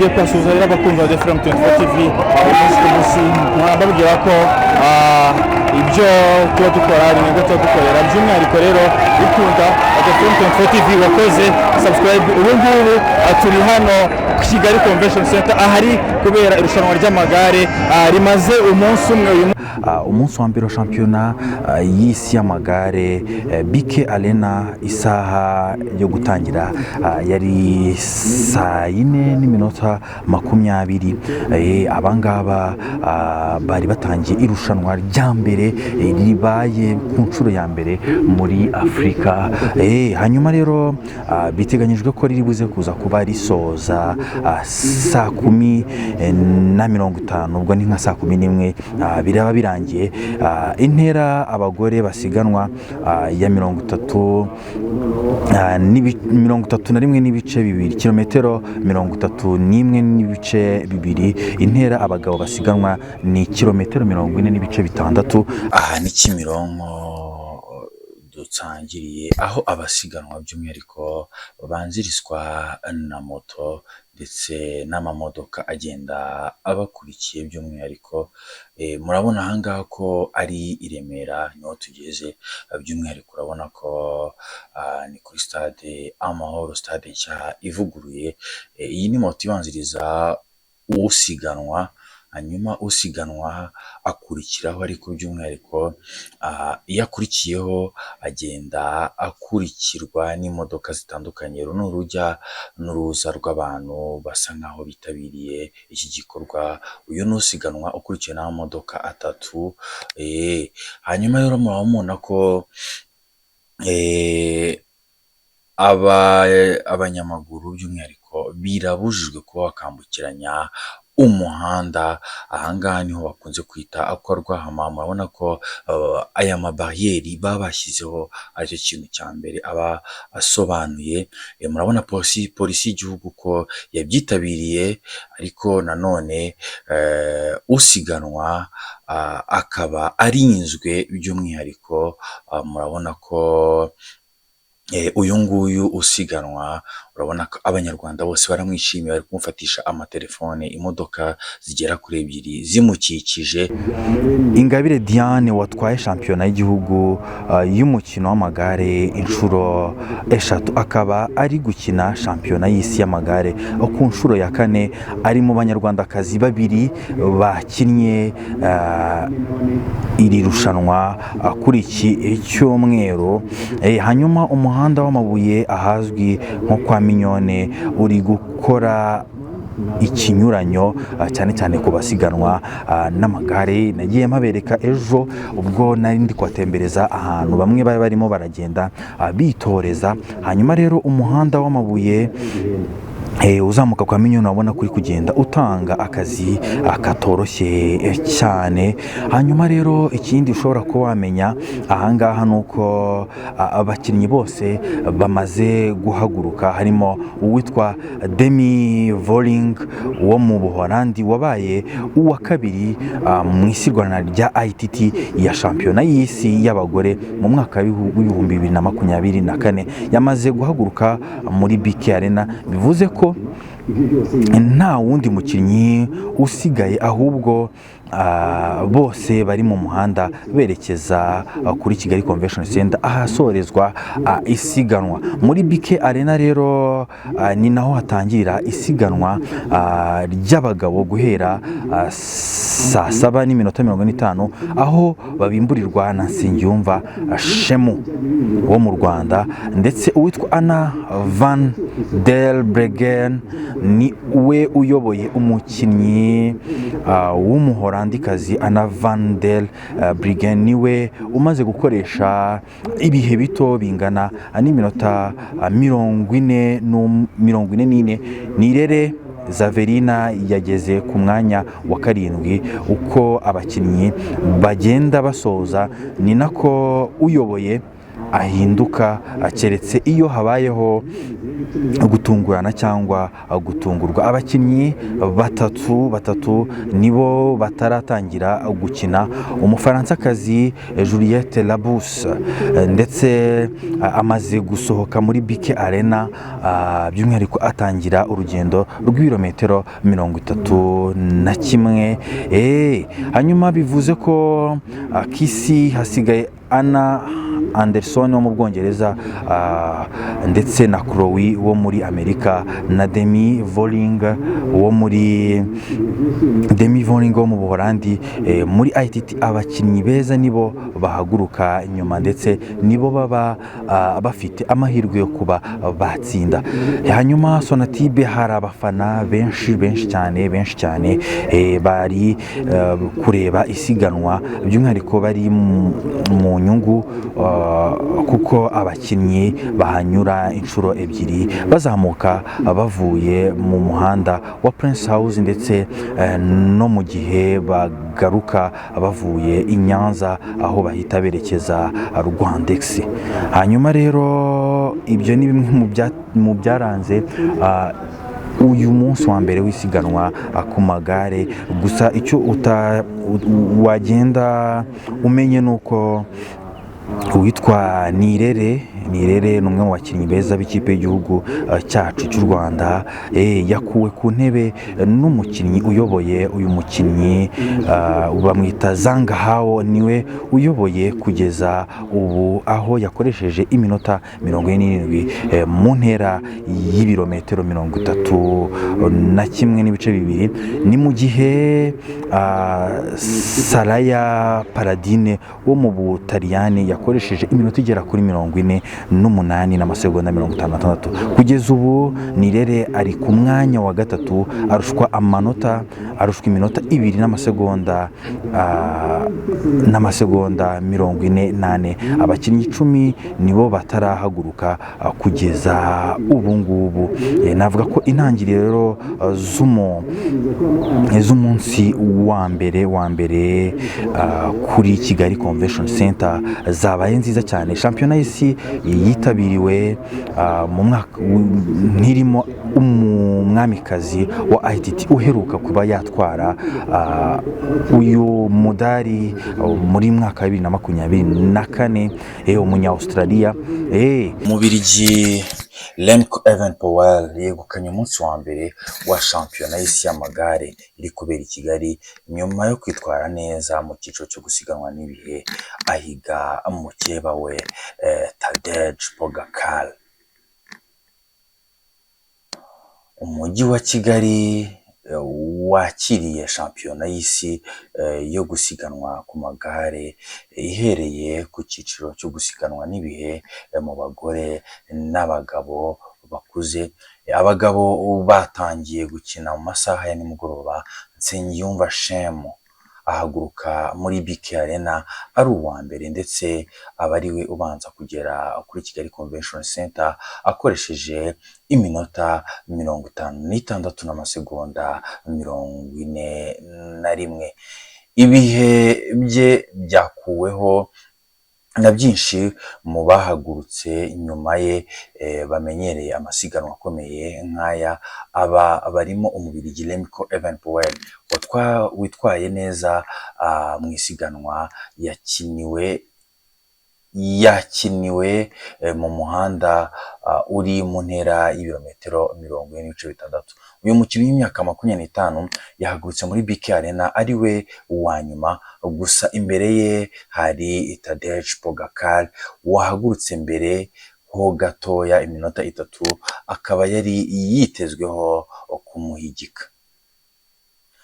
Nongeye kubasuhuza rero, abakunzi ba The Freedom 24 TV. Umunsi ku munsi nkaba mbabwira ko ibyo tuba dukora ni nibwo tuba dukorera. By'umwihariko rero ukunda The Freedom 24 TV, wakoze subscribe. Ubu ngubu turi hano ku Kigali Convention Center, ahari kubera irushanwa ry'amagare rimaze umunsi umwe uyu. Umunsi wa mbere wa shampiyona y'isi y'amagare, BK Arena, isaha yo gutangira yari saa 4:20. Abangaba bari batangiye irushanwa rya mbere ribaye ku nshuro ya mbere muri Afurika. Hanyuma rero biteganyijwe ko riri buze kuza kuba risoza saa 10:50, ubwo ni nka saa 11 biraba birangiye. Intera abagore basiganwa ya 30 31.2, kilometero 31.2. Intera abagabo basiganwa ni kilometero 40.6. Aha ni Kimironko dutangiriye, aho abasiganwa by'umwihariko babanzirizwa na moto ndetse n'amamodoka agenda abakurikiye. By'umwihariko murabona aha ngaha ko ari i Remera, niho tugeze. By'umwihariko urabona ko ni kuri Stade Amahoro, stade nshya ivuguruye. Iyi ni moto ibanziriza usiganwa, hanyuma usiganwa akurikiraho, ariko by'umwihariko iyo akurikiyeho agenda akurikirwa n'imodoka zitandukanye. Uru ni urujya n'uruza rw'abantu basa nkaho bitabiriye iki gikorwa. Uyu ni usiganwa ukurikiwe n'amamodoka atatu. Hanyuma rero muraba mubona ko abanyamaguru by'umwihariko birabujijwe kuba wakambukiranya umuhanda. Aha ngaha niho bakunze kwita kwa Rwahama. Murabona ko aya mabariyeri baba bashyizeho aricyo kintu cya mbere aba asobanuye. Murabona polisi y'igihugu ko yabyitabiriye, ariko nanone usiganwa akaba arinzwe by'umwihariko. Murabona ko uyu nguyu usiganwa, urabona ko Abanyarwanda bose baramwishimiye, bari kumufatisha amatelefone, imodoka zigera kuri ebyiri zimukikije. Ingabire Diane watwaye shampiyona y'igihugu y'umukino w'amagare inshuro eshatu, akaba ari gukina shampiyona y'isi y'amagare ku nshuro ya kane, ari mu Banyarwandakazi babiri bakinnye iri rushanwa kuri iki cyumweru. Hanyuma umuhanda w'amabuye ahazwi nko kwa Mignone uri gukora ikinyuranyo, cyane cyane ku basiganwa n'amagare. Nagiye mpabereka ejo ubwo nari ndi kubatembereza ahantu bamwe bari barimo baragenda bitoreza. Hanyuma rero umuhanda w'amabuye uzamuka kwa Mignone, urabona ko uri kugenda utanga akazi katoroshye cyane. Hanyuma rero ikindi ushobora kuba wamenya ahangaha ni uko abakinnyi bose bamaze guhaguruka, harimo uwitwa Demi Vollering wo mu Buholandi wabaye uwa kabiri mu isiganwa rya ITT ya shampiyona y'isi y'abagore mu mwaka w'2024. Yamaze guhaguruka muri BK Arena, bivuze ko nta wundi mukinnyi usigaye, ahubwo bose bari mu muhanda berekeza kuri Kigali Convention Center ahasorezwa isiganwa. Muri BK Arena rero ni naho hatangirira isiganwa ry'abagabo guhera saa 7:45, aho babimburirwa na Nsengiyumva Shemu wo mu Rwanda, ndetse uwitwa Anna van der Breggen ni we uyoboye. Umukinnyi w'Umuholandikazi Anna van der Breggen niwe umaze gukoresha ibihe bito bingana n'iminota 44. Nirere Xaverina yageze ku mwanya wa karindwi. Uko abakinnyi bagenda basoza ni nako uyoboye ahinduka, keretse iyo habayeho gutungurana cyangwa gutungurwa. Abakinnyi batatu nibo bataratangira gukina: Umufaransakazi Juliette Labous, ndetse amaze gusohoka muri BK Arena, by'umwihariko atangira urugendo rw'ibirometero 31. Hanyuma bivuze ko kisi hasigaye Anna Anderson wo mu Bwongereza, ndetse na Chloe wo muri Amerika na Demi Vollering wo mu Buholandi. Muri ITT abakinnyi beza nibo bahaguruka nyuma, ndetse nibo baba bafite amahirwe yo kuba batsinda. Hanyuma Sonatube hari abafana benshi, benshi cyane, benshi cyane, bari kureba isiganwa, by'umwihariko bari mu nyungu, kuko abakinnyi bahanyura inshuro ebyiri bazamuka bavuye mu muhanda wa Prince House, ndetse no mu gihe bagaruka bavuye i Nyanza aho bahita berekeza Rwandex. Hanyuma rero ibyo ni bimwe mu byaranze uyu munsi wa mbere w'isiganwa ku magare. Gusa icyo wagenda umenye ni uko uwitwa Nirere ni umwe mu bakinnyi beza b'ikipe y'igihugu cyacu cy'u Rwanda, yakuwe ku ntebe n'umukinnyi uyoboye. Uyu mukinnyi bamwita Zhang Hao, niwe uyoboye kugeza ubu, aho yakoresheje iminota 47 mu ntera y'ibirometero 31.2. Ni mu gihe Soraya Paladin wo mu Butaliyani yakoresheje iminota igera kuri 48 n'amasegonda 56. Kugeza ubu Nirere ari ku mwanya wa gatatu, arushwa amanota, arushwa iminota 2 n'amasegonda 44. Abakinnyi 10 nibo batarahaguruka kugeza ubu ngubu. Navuga ko intangiriro rero z'umunsi wa mbere kuri Kigali Convention Center zabaye nziza cyane. Shampiyona y'isi yitabiriwe mu mwaka ntirimo umwamikazi wa ITT uheruka kuba yatwara uyu mudari muri mwaka wa 2024, umunya Australia. Umubirigi Remco Evenepoel yegukanye umunsi wa mbere wa shampiyona y'isi y'amagare iri kubera i Kigali, nyuma yo kwitwara neza mu cyiciro cyo gusiganwa n'ibihe, ahiga mukeba we Tadej Pogacar. Umujyi wa Kigali wakiriye shampiyona y'isi yo gusiganwa ku magare, ihereye ku cyiciro cyo gusiganwa n'ibihe mu bagore n'abagabo bakuze. Abagabo batangiye gukina mu masaha ya nimugoroba. Nsengiyumva Shemu ahaguruka muri BK Arena ari uwa mbere, ndetse aba ari we ubanza kugera kuri Kigali Convention Center akoresheje iminota 56 n'amasegonda 41. Ibihe bye byakuweho na byinshi mu bahagurutse nyuma ye bamenyereye amasiganwa akomeye nk'aya. Aba barimo Umubirigi Remco Evenepoel witwaye neza mu isiganwa yakiniwe mu muhanda uri mu ntera y'ibirometero 40.6. Uyu mukinnyi w'imyaka 25 yahagurutse muri BK Arena ari we wa nyuma, gusa imbere ye hari Tadej Pogacar wahagurutse mbere ho gatoya iminota 3, akaba yari yitezweho kumuhigika.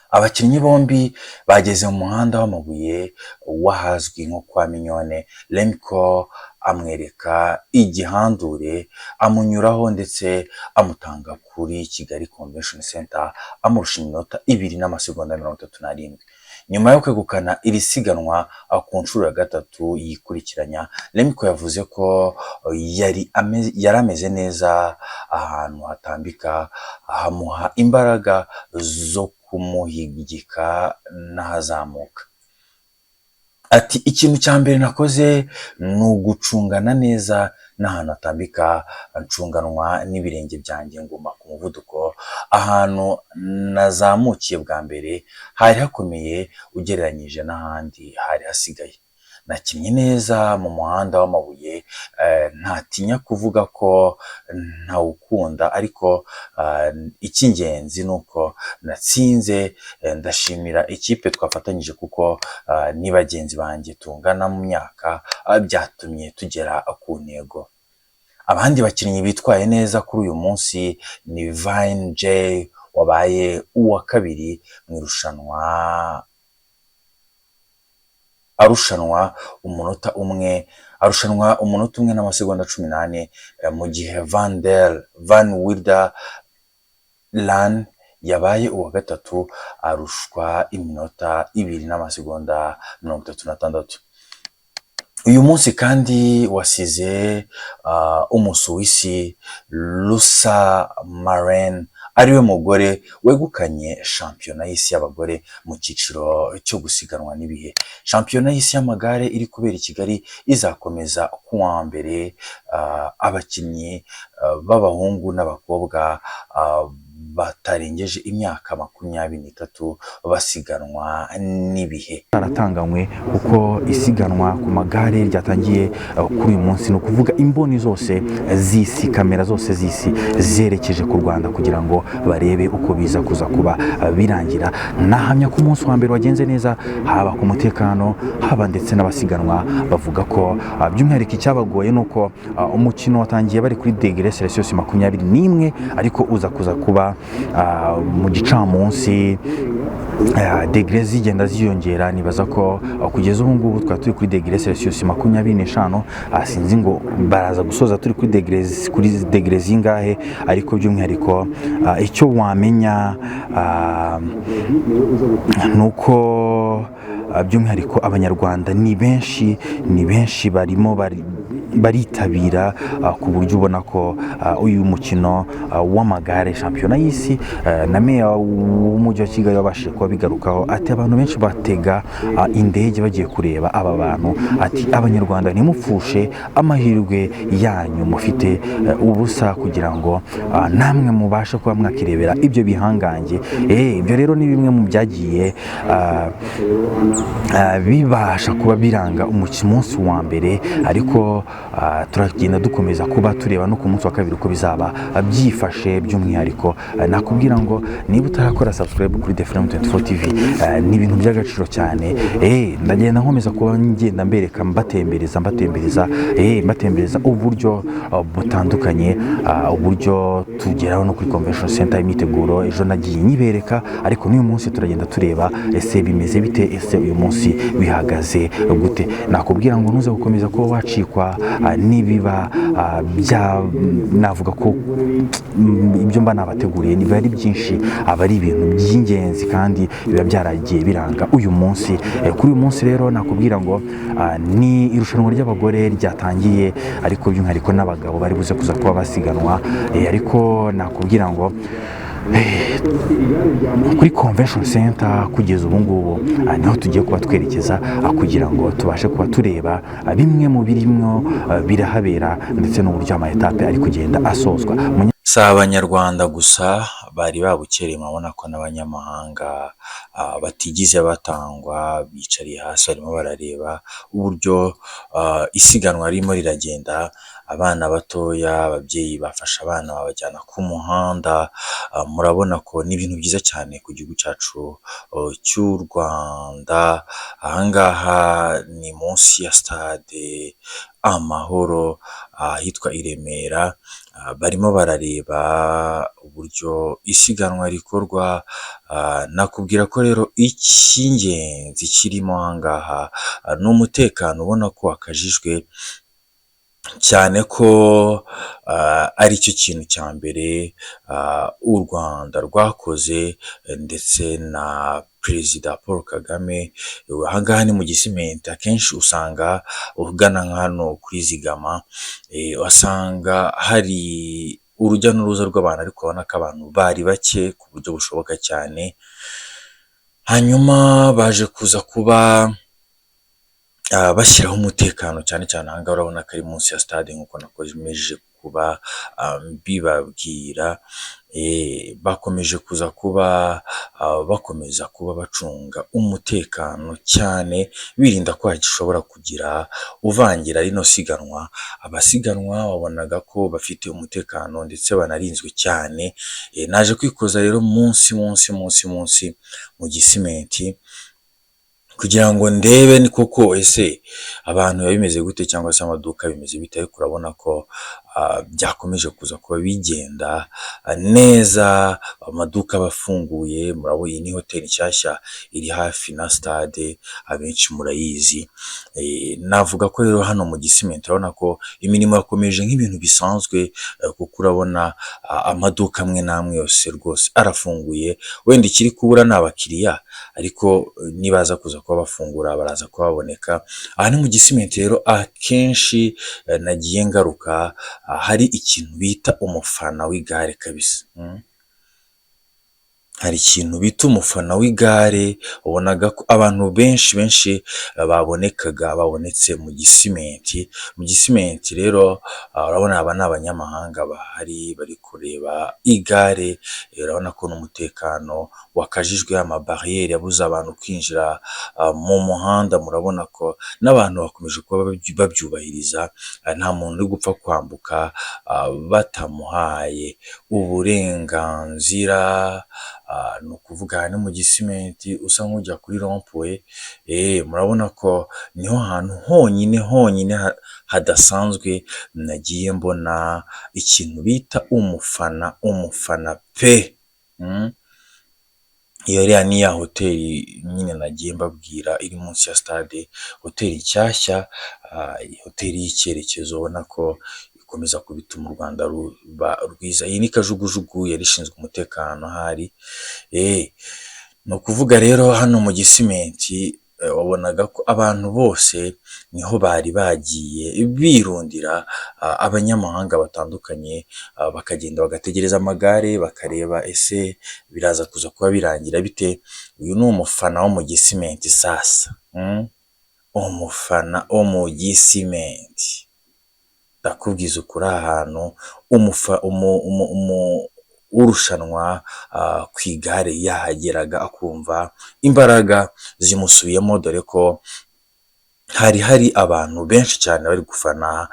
Abakinnyi bombi bageze mu muhanda w'amabuye w'ahazwi nko kwa Mignone, Remco amwereka igihandure, amunyuraho ndetse amutanga kuri Kigali Convention Center amurusha iminota 2 n'amasegonda 37. Nyuma yo kwegukana iri siganwa ku nshuro ya gatatu yikurikiranya, Remco yavuze ko yari ameze neza ahantu hatambika, hamuha imbaraga zo kumuhigika n'ahazamuka. Ati: "Ikintu cya mbere nakoze ni ugucungana neza n'ahantu hatambika, ncunganwa n'ibirenge byanjye, nguma ku muvuduko. Ahantu nazamukiye bwa mbere hari hakomeye ugereranyije n'ahandi hari hasigaye. Nakinnye neza mu muhanda w'amabuye, ntatinya kuvuga ko ntawukunda, ariko icy'ingenzi ni uko natsinze. Ndashimira ikipe twafatanyije kuko ni bagenzi banjye tungana mu myaka, byatumye tugera ku ntego." Abandi bakinnyi bitwaye neza kuri uyu munsi ni Vine J wabaye uwa kabiri mu irushanwa, arushanwa umunota umwe n'amasegonda 14, mu gihe Van der Van Wilder Lan yabaye uwa gatatu, arushwa iminota 2 n'amasegonda 36. Uyu munsi kandi wasize Umusuwisi Lusa Maren ariwe mugore wegukanye shampiyona y'isi y'abagore mu cyiciro cyo gusiganwa n'ibihe. Shampiyona y'isi y'amagare iri kubera i Kigali izakomeza ku wa mbere, abakinnyi b'abahungu n'abakobwa batarengeje imyaka 23 basiganwa n'ibihe. Aratanganywe kuko isiganwa ku magare ryatangiye kuri uyu munsi, ni ukuvuga imboni zose z'isi, kamera zose z'isi zerekeje ku Rwanda kugira ngo barebe uko biza kuza kuba birangira. Nahamya ko umunsi wa mbere wagenze neza, haba ku mutekano, haba ndetse n'abasiganwa bavuga ko by'umwihariko icyabagoye ni uko umukino watangiye bari kuri degere Celsius 21, ariko uza kuza kuba mu gicamunsi degere zigenda ziyongera. Nibaza ko kugeza ubu ngubu twari turi kuri degere Celsius 25. Sinzi ngo baraza gusoza turi kuri degere zingahe, ariko by'umwihariko icyo wamenya ni uko by'umwihariko Abanyarwanda ni benshi, ni benshi barimo baritabira, ku buryo ubona ko uyu mukino w'amagare, shampiyona y'isi, na meya w'umujyi wa Kigali wabashije kuba bigarukaho, ati: "Abantu benshi batega indege bagiye kureba aba bantu." Ati: "Abanyarwanda, ntimupfushe amahirwe yanyu mufite ubusa kugira ngo namwe mubashe kuba mwakirebera ibyo bihangange." Ibyo rero ni bimwe mu byagiye bibasha kuba biranga umunsi wa mbere, ariko turagenda dukomeza kuba tureba no ku munsi wa kabiri uko bizaba byifashe. By'umwihariko nakubwira ngo niba utarakora subscribe kuri The Flame 24 TV, ni ibintu by'agaciro cyane. Ndagenda nkomeza kuba ngenda mbereka, mbatembereza uburyo butandukanye, uburyo tugeraho no kuri Convention Center. Imyiteguro ejo nagiye nyibereka, ariko n'uyu munsi turagenda tureba ese bimeze bite, ese uyu munsi bihagaze gute. Nakubwira ngo ntuze gukomeza kuba wacikwa n'ibiba bya navuga ko ibyo mba nabateguriye niba ari byinshi, aba ari ibintu by'ingenzi kandi biba byaragiye biranga uyu munsi. Kuri uyu munsi rero nakubwira ngo ni irushanwa ry'abagore ryatangiye, ariko by'umwihariko n'abagabo bari buze kuza kuba basiganwa. Ariko nakubwira ngo kuri Convention Center kugeza ubu ngubu niho tugiye kuba twerekeza, kugira ngo tubashe kuba tureba bimwe mu birimo birahabera ndetse n'uburyo ama etape ari kugenda asozwa. Si Abanyarwanda gusa bari babukereye, murabona ko n'abanyamahanga batigize batangwa, bicariye hasi barimo barareba uburyo isiganwa ririmo riragenda. Abana batoya, ababyeyi bafashe abana babajyana ku muhanda, murabona ko ni ibintu byiza cyane ku gihugu cyacu cy'u Rwanda. Aha ngaha ni munsi ya Sitade Amahoro ahitwa i Remera, barimo barareba uburyo isiganwa rikorwa. Nakubwira ko rero icy'ingenzi kirimo aha ngaha ni umutekano, ubona ko wakajijwe cyane, ko ari cyo kintu cya mbere u Rwanda rwakoze ndetse na Perezida Paul Kagame. Aha ngaha ni mu Gisimenti, akenshi usanga ugana nka hano kuri Zigama, uhasanga hari urujya n'uruza rw'abantu, ariko urabona ko abantu bari bake ku buryo bushoboka cyane. Hanyuma baje kuza kuba bashyiraho umutekano cyane cyane. Aha ngaha urabona ko ari munsi ya stade nk'uko nakomeje kuba mbibabwira. Bakomeje kuza kuba bakomeza kuba bacunga umutekano cyane, birinda ko hashobora kugira uvangira rino siganwa. Abasiganwa wabonaga ko bafite umutekano ndetse banarinzwe cyane. Naje kwikoza rero munsi munsi munsi munsi mu Gisimenti kugira ngo ndebe ni koko ese abantu biba bimeze gute cyangwa se amaduka bimeze bite, ariko urabona ko byakomeje kuza kuba bigenda neza, amaduka aba afunguye. Murabona iyi ni hoteli nshyashya iri hafi na stade, abenshi murayizi. Navuga ko rero hano mu Gisimenti urabona ko imirimo yakomeje nk'ibintu bisanzwe, kuko urabona amaduka amwe n'amwe yose rwose arafunguye, wenda ikiri kubura ni abakiriya, ariko nibaza kuza kuba bafungura baraza kuba baboneka. Aha ni mu Gisimenti rero, akenshi nagiye ngaruka hari ikintu bita umufana w'igare kabisa. Hari ikintu bita umufana w'igare, wabonaga ko abantu benshi benshi babonekaga babonetse mu Gisimenti. Mu Gisimenti rero urabona aba ni abanyamahanga bahari bari kureba igare, urabona ko n'umutekano wakajijwe, amabariyeri abuza abantu kwinjira mu muhanda, murabona ko n'abantu bakomeje kuba babyubahiriza, nta muntu uri gupfa kwambuka batamuhaye uburenganzira. Ni ukuvuga aha ni mu Gisimenti usa nk'ujya kuri rond-point, murabona ko niho hantu honyine honyine hadasanzwe nagiye mbona ikintu bita umufana, umufana pe! Iyo iriya ni ya hoteli nyine nagiye mbabwira iri munsi ya stade, hoteli nshyashya, hoteli y'icyerekezo, ubona ko ikomeza kubituma u Rwanda ruba rwiza. Iyi ni kajugujugu yari ishinzwe umutekano ahari. Ni ukuvuga rero hano mu Gisimenti wabonaga ko abantu bose niho bari bagiye birundira, abanyamahanga batandukanye bakagenda bagategereza amagare, bakareba ese biraza kuza kuba birangira bite. Uyu ni umufana wo mu Gisimenti sasa, umufana wo mu Gisimenti, ndakubwiza ukuri, aha hantu urushanwa ku igare yahageraga akumva imbaraga zimusubiyemo, dore ko hari hari abantu benshi cyane bari gufana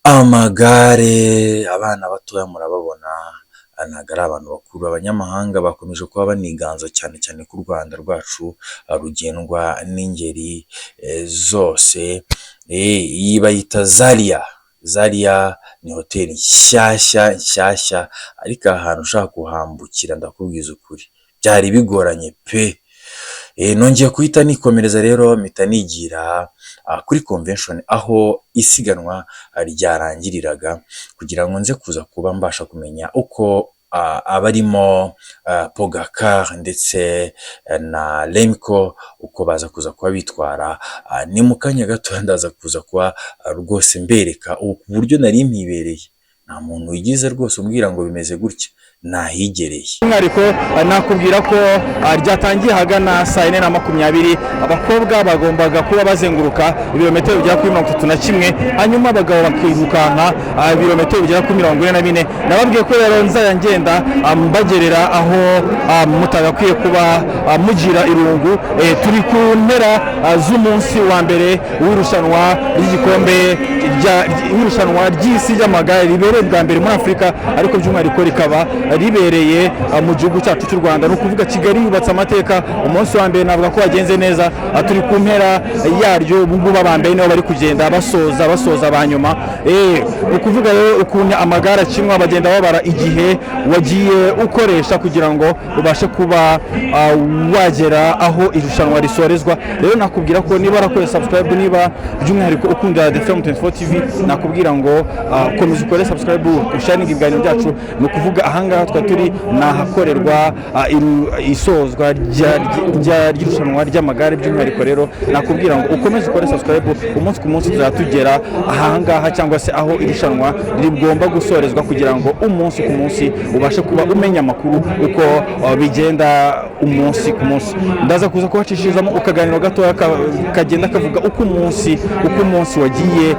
amagare. Abana batoya murababona, ntabwo ari abantu bakuru. Abanyamahanga bakomeje kuba baniganza cyane cyane ko u Rwanda rwacu rugendwa n'ingeri zose. Iyi bayita Zaria, Zaria ni hoteli nshyashya nshyashya, ariko aha hantu ushaka kuhambukira ndakubwiza ukuri byari bigoranye pe! Nongeye guhita nikomereza rero, mpita nigira kuri Convention aho isiganwa ryarangiriraga, kugira ngo nze kuza kuba mbasha kumenya uko abarimo Pogacar ndetse na Remco uko baza kuza kuba bitwara. Ni mu kanya gato ndaza kuza kuba rwose mbereka uburyo nari mpibereye, nta muntu wigize rwose umbwira ngo bimeze gutya, nahigereye. By'umwihariko nakubwira ko ryatangiye ahagana saa 4:20. Abakobwa bagombaga kuba bazenguruka ibirometero bigera kuri 31, hanyuma abagabo bakirukanka ibirometero bigera kuri 44. Nababwiye ko rero nzajya ngenda mbagerera aho mutagakwiye kuba mugira irungu. Turi ku mpera z'umunsi wa mbere w'irushanwa ry'igikombe w'irushanwa ry'isi ry'amagare ribereye bwa mbere muri Afurika, ariko by'umwihariko rikaba ribereye mu gihugu cyacu cy'u Rwanda. Ni ukuvuga Kigali yubatse amateka. Umunsi wa mbere navuga ko wagenze neza. Turi ku mpera yaryo ubu ngubu, aba mbere nibo bari kugenda basoza, basoza ba nyuma. Ni ukuvuga rero ukuntu amagare akinwa, bagenda babara igihe wagiye ukoresha kugira ngo ubashe kuba wagera aho irushanwa risorezwa. Rero nakubwira ko niba warakoze subscribe, niba by'umwihariko ukunda The Film 24 TV, nakubwira ngo komeza ukore subscribe, usharinga ibiganiro byacu. Ni ukuvuga ahangaha Ahangaha twari turi ni ahakorerwa isozwa ry'irushanwa ry'amagare. By'umwihariko rero nakubwira ngo ukomeze ukore subscribe. Umunsi ku munsi tuzajya tugera ahangaha cyangwa se aho irushanwa rigomba gusorezwa, kugira ngo umunsi ku munsi ubashe kuba umenya amakuru uko bigenda umunsi ku munsi. Ndaza kuza kubacishirizamo ukaganiro gatoya kagenda kavuga uko umunsi wagiye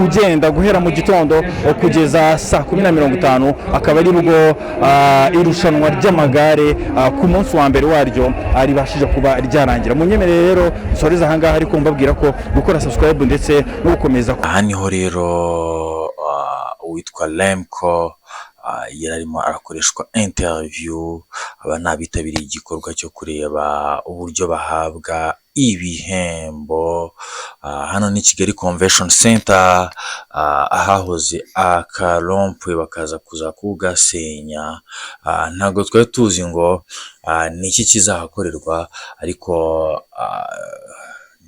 ugenda guhera mu gitondo kugeza saa 10:50, akaba ari bwo irushanwa ry'amagare ku munsi wa mbere waryo ribashije kuba ryarangira. Munyemerere rero nsoreze ahangaha, ariko mbabwira ko gukora subscribe ndetse no gukomeza Aha niho rero uwitwa Remco yari arimo arakoreshwa interview. Aba ni abitabiriye igikorwa cyo kureba uburyo bahabwa ibihembo. Hano ni Kigali Convention Center, ahahoze akarompuwe bakaza kuza kugasenya. Ntabwo twari tuzi ngo ni iki kizahakorerwa, ariko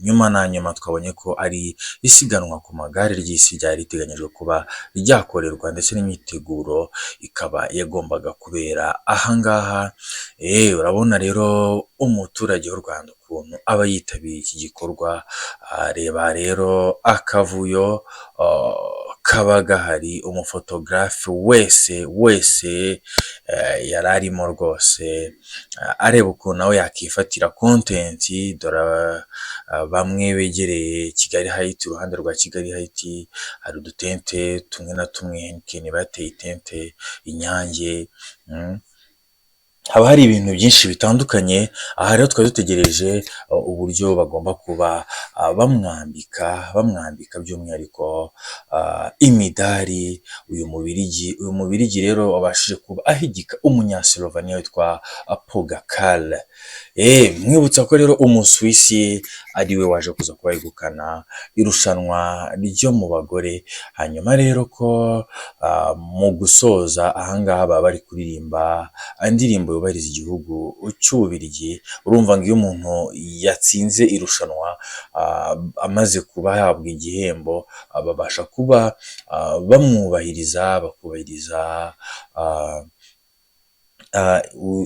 nyuma na nyuma twabonye ko ari isiganwa ku magare ry'isi ryari riteganyijwe kuba ryakorerwa, ndetse n'imyiteguro ikaba yagombaga kubera ahangaha. Urabona rero umuturage w'u Rwanda ukuntu aba yitabiriye iki gikorwa. Reba rero akavuyo kaba gahari, umufotogarafe wese wese yari arimo rwose areba ukuntu nawe yakifatira content. Dore bamwe begereye Kigali Heights, iruhande rwa Kigali Heights hari udutente tumwe na tumwe, Heineken bateye itente, Inyange, haba hari ibintu byinshi bitandukanye. Aha rero twari dutegereje uburyo bagomba kuba bamwambika by'umwihariko imidari uyu Mubirigi rero wabashije kuba ahigika Umunyasiloveniya witwa Pogačar. Mwibutsa ko rero Umusuwisi ariwe waje kuza kuba yegukana irushanwa ryo mu bagore. Hanyuma rero ko mu gusoza ahangaha baba bari kuririmba indirimbo yubahiriza igihugu cy'Ububiligi. Urumva ngo iyo umuntu yatsinze irushanwa, amaze kuba ahabwa igihembo, babasha kuba bamwubahiriza, bakubahiriza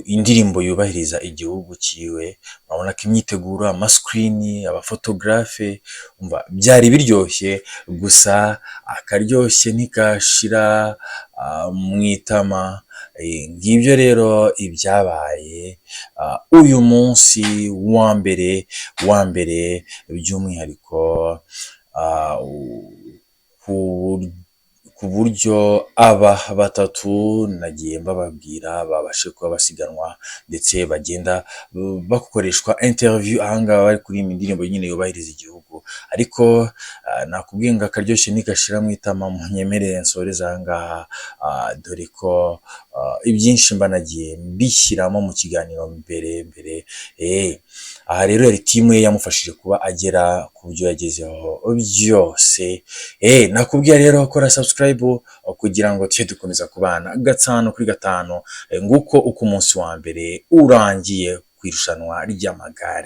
indirimbo yubahiriza igihugu cyiwe. Urabona ko imyiteguro, amasikirini, abafotogarafe, byari biryoshye, gusa akaryoshye ntikashira mu itama. Ngibyo rero ibyabaye uyu munsi wa mbere, by'umwihariko ku buryo aba batatu nagiye mbababwira babashe kuba basiganwa, ndetse bagenda bakoreshwa interview ahangaha bari kuririmba indirimbo nyine yubahiriza igihugu. Ariko nakubwiye ngo akaryoshye ntigashira mu itama. Munyemerere nsoreze ahangaha, dore ko ibyinshi mba nagiye mbishyiramo mu kiganiro mbere mbere. Aha rero yari team ye yamufashije kuba agera ku byo yagezeho byose. Nakubwiye rero kora subscribe kugira ngo tujye dukomeza kubana gatanu kuri gatanu. Nguko uko umunsi wa mbere urangiye ku irushanwa ry'amagare.